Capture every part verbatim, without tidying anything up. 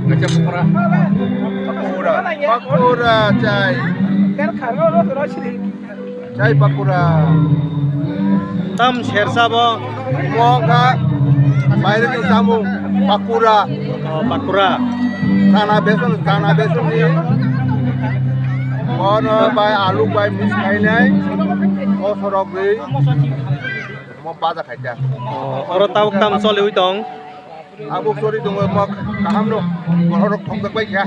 Kacha pakora. Pakora, pakora chai. Chai pakora. Tam sersa bo. Mo kha baire ni samung pakora. Oh, pakora. Chana beson, chana beson ni. Bono bai alu bai mix khainai. O sorok gwi. Mo baja khaita. Oh, oro tabuk tam choliwi tong. Abo choli tongo, mo kaham no. Borok thokjak bai kha.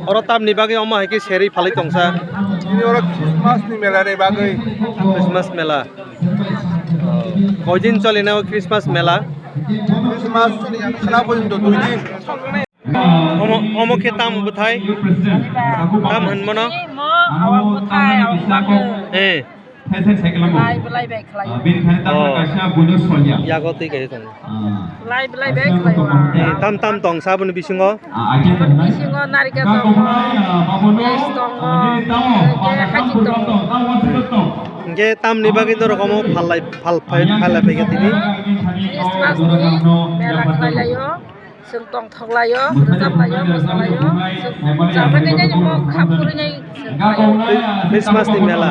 Oro tamni bagwi omo hai khe serwi phalwi tongsa. Ini oro Christmas ni mela ni bagwi. Christmas mela. Koidin choli na o Christmas mela? Christmas khna porjonto dui din. Omo, omo khe tam bwthai? Tam hwnmano? Mo, awang bwthai, awang bagwi. Eh. Belai, belai bai khlaio. Oh. Yago twi kaisa tongo. Belai, belai bai khlaio. Eh, tam tam tong saboni bisingo? Bisingo narikal tongo, piyaj tongo, hwnkhe hajik tongo. Hwnkhe tamni bagwi norok omo phallai, phal, phal, phallai phaikha tini? Christmas ni mela khlailaio. Chwng tongthok laio, rwchap laio, mosa laio. Chwng chajagwi nai, mo kha phurwi nai chwng khlaio. Christmas ni mela.